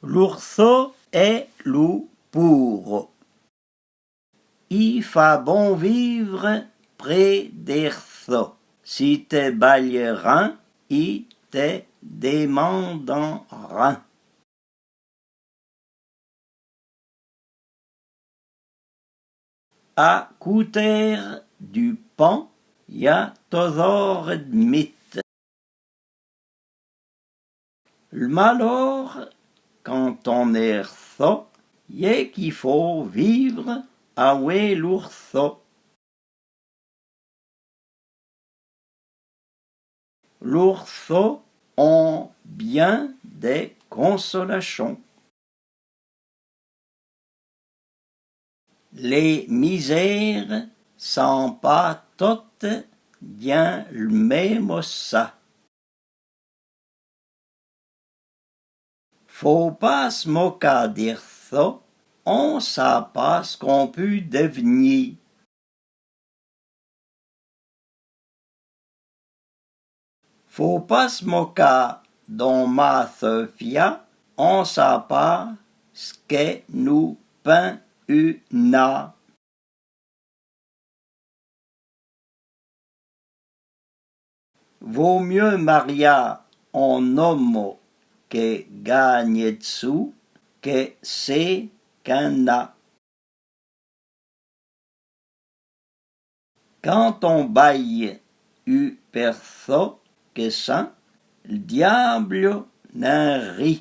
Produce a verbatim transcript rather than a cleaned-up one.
L'ourso è lou pouro. I fa bon vivre pré d'erso. Si te baille rin, i te demandan rin. A kouter du pan, y a tozor de mit. L'malor, kan on erso, y è k'i fô vivre awé l'ourso. L'ourso on bien de konsolachon. Lé mizére san pa tote dyin l'mémo sa. Fô pa s'moka d'erso, on sa pa s'k'on pu devni. Fô pa s'moka d'on ma Sofia, on sa pa s'ke nou pin u na. Vô myeu marya on omo ke gagne d'sou ke sé k'in na. Kan on baille u perso ke sin, l'dyablo n'in ri.